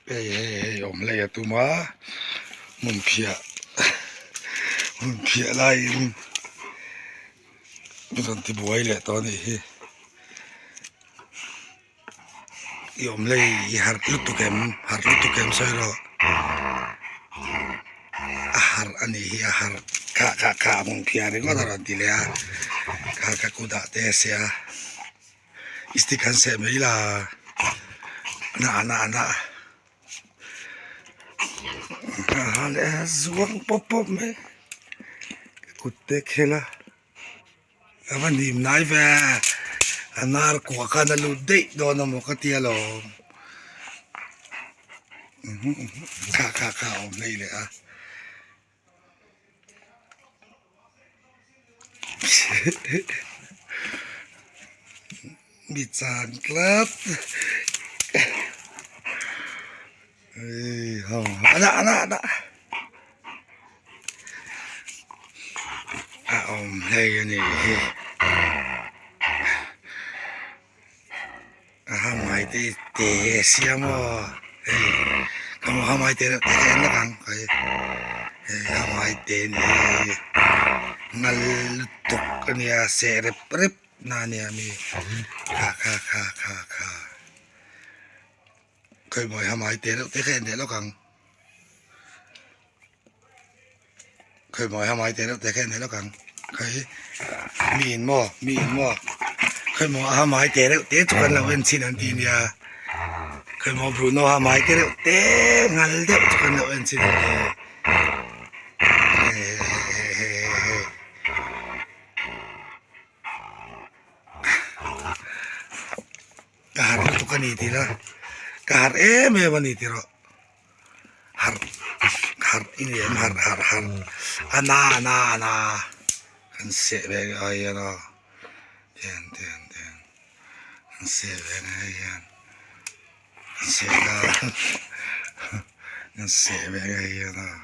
Hei hei hei awm hlei a tum a hmun phiah hmun phiah laiin mi rawn ti buai leh tawh a nih hi i awm hlei i harh lutuk em harh lutuk em sawi rawh a harh a nih hi a harh khah khah khah hmun phiah ringawt a rawn ti leh a kha kha kut ah te a sia. Stick an seh mai la na na na a leh a zuang pawp pawp mai kut te a khel a a va hnim hnai ve a nar kuah khan a lut daih dawn amaw ka tia lawm kha kha kha a awm hleih leh a. Mi chang tlat a na a na a awm hlei a nih hi a hamai te te a siam aw hei ka hmu hamai te reuh te ka en lawk ang hei hei hamai te a ni hei ngal lutuk a nia seh rep rep na a nia mi kha kha kha kha kha khawimawi hamai te reuh te ka en leh lawk ang Khawimawi hamai te reuh te kha en leh lawk ang khawi mi in maw mi in maw khawimaw a hamai te reuh te chu kan lo en chhin an ti nia khawimaw Bruno hamai te reuh te ngal deuh chu kan lo en chhin an ti hei hei hei hei hei hei. Ka harh lutuk a ni tih la ka harh em em a ni tih rawh harh harh i ni em harh harh harh a na a na a na kan seh ve ang ai hian aw tian tian tian kan seh ve ang ai hian kan seh ta kan seh ve ang ai hian aw.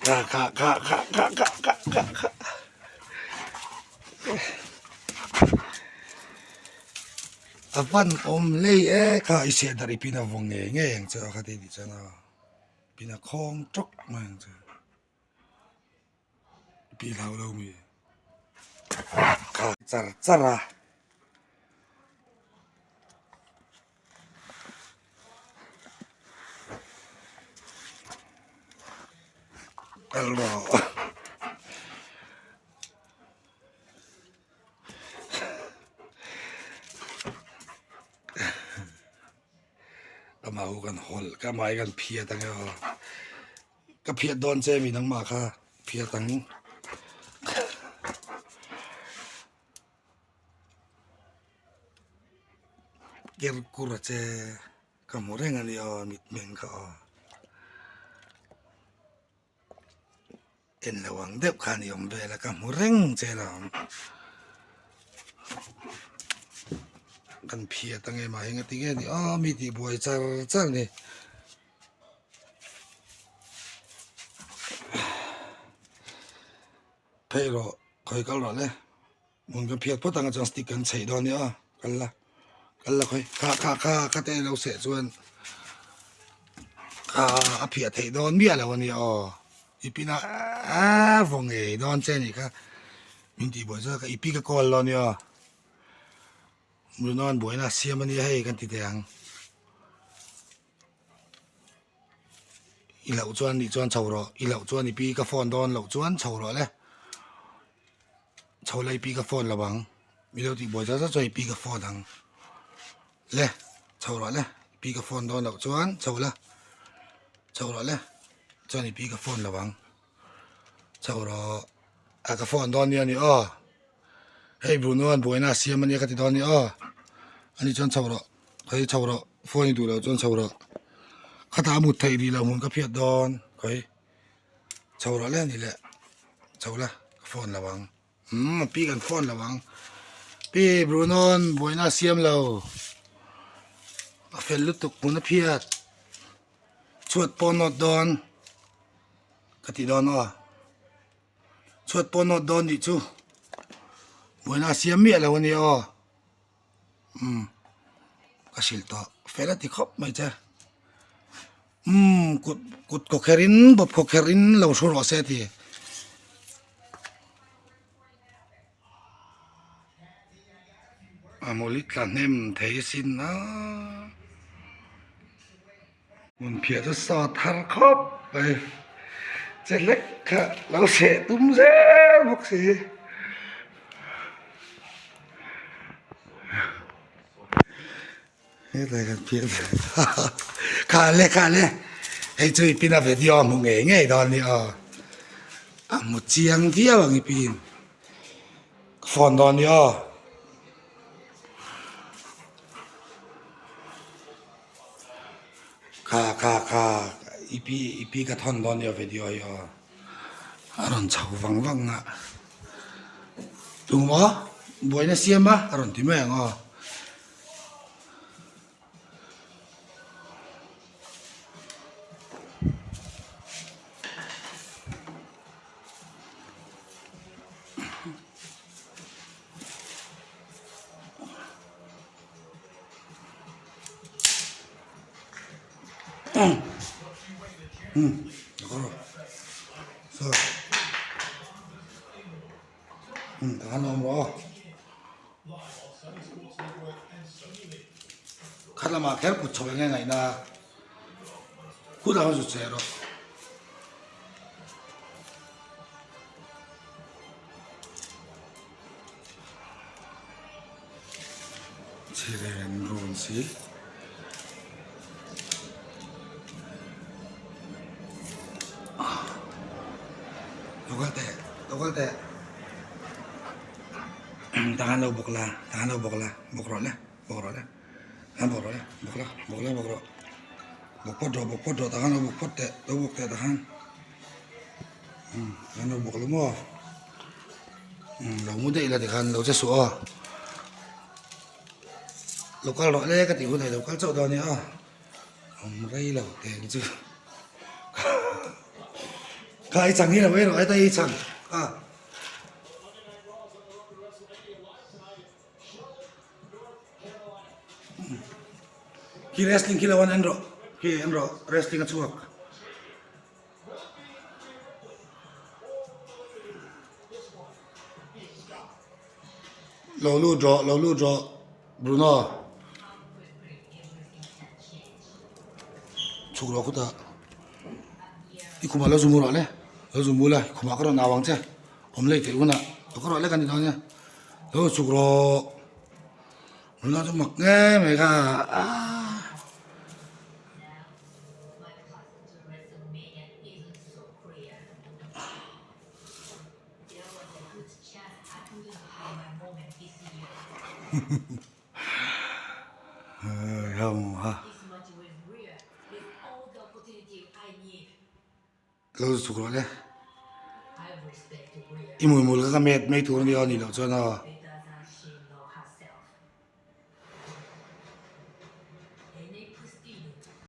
Kha kha kha kha kha kha kha kha kha a van awm hlei e kha i chhiah darh i pin a vawng ngei ngei ang che a kha ti tih chuan a pin a khawng tawk mai ang che i pi hlau lo mi kha char char a. Ka mau kan hawlh ka hmai kan phiat ang e aw ka phiat dawn che mi nangmah kha phiat ang. Kerkur a che ka hmu reng a nia aw mitmeng kha aw en lo ang deuh khan i awm vel a ka hmu reng che alawm kan phiat ang em a eng ati nge ni aw mi tih buai char char a ni. Phei rawh khawi kal rawh le hmun ka phiat phawt ang a chuan stick kan chheih dawn nia aw kal la kal la khawi kha kha kha kha te lo seh chuan kha a phiah theih dawn miah lo a nia aw i pin a a vaw ngei dawn che a nih kha min tih buai chuan ka i pi ka call dawn nia aw Bruno an buaina a siam a nia hei kan ti teh ang. I loh chuan nih chuan chho rawh i loh chuan i pi ka phone dawn loh chuan chho rawh le chho la i pi ka phone lo ang mi lo tih buai zat zat chuan i pi ka phone ang le chho rawh le i pi ka phone dawn loh chuan chho la chho rawh le chuan i pi ka phone lo ang chho rawh a ka phone dawn nia ni aw hei Bruno-a'n buaina a siam ania ka ti dawn nia aw ani chuan chho rawh khawi chho rawh phone i duh loh chuan chho rawh khatah a mut theih rih loh hmun ka phiat dawn khawi chho rawh le ani leh chho la ka phone lo ang umm a pi kan phone lo ang pi Bruno-a'n buaina a siam lo a fel lutuk hmun a phiat chhuat pawh a nawt dawn ka ti dawn aw. Chhuat pawh nawt dawn nih chu buaina a siam miah lo a nia aw. Umm ka hrilh tawh fel a ti khawp mai che. Umm kut kut kaw kher in bawp kaw kher in lo hru rawh se a ti. A mawli tla hnem thei sin a. Hmun phiah chu saw thar khawp mai che hlek kha lo seh tum zel bawk si. Hetlai kan phiah kha le kha le hei chu i pin a video a hmu ngei ngei dawn a ni aw a hmu chiang viau ang i pin phone dawn a ni aw. Kha kha kha i pi i pi ka thawn dawn nia video hi aw a rawn chho vang vang a tum aw buaina siam a a rawn ti mai ang aw. Khat lamah kher kut chho eng nge ngaihna kut ang a zut che erawh. Chhiren run si. Lo kal teh, lo kal teh. Tangan lo bawk la, tangan lo bawk la, bawk rawh le, bawk rawh le. Tangan bawk rawh le, bawk la, bawk la, bawk rawh. Bawk phawt rawh, bawk phawt rawh, tangan lo bawk phawt teh, lo bawk teh tangan. An lo bawk lo maw lo mu daih la tikhan lo che suh aw lo kal rawh le ka tih hunah i lo kal chauh dawn nia awm rei lo teng chu kha i chang hi lo ei rawh heta i chang a. Khi wrestling khi lo an en rawh khi en rawh wrestling a chhuak. Lo lut rawh lo lut rawh Bruno chhuk rawh khutah i khumah lo zu mu rawh le lo zu mu la i khumah ka rawn au ang che awm lei theih hunah lo ka rawh lek a ni dawn nia lo chhuk rawh Bruno chu mak em mai kha aaa. Lo chhuk rawh le i mui mul kha ka met mai tur a nia anih loh chuan aw.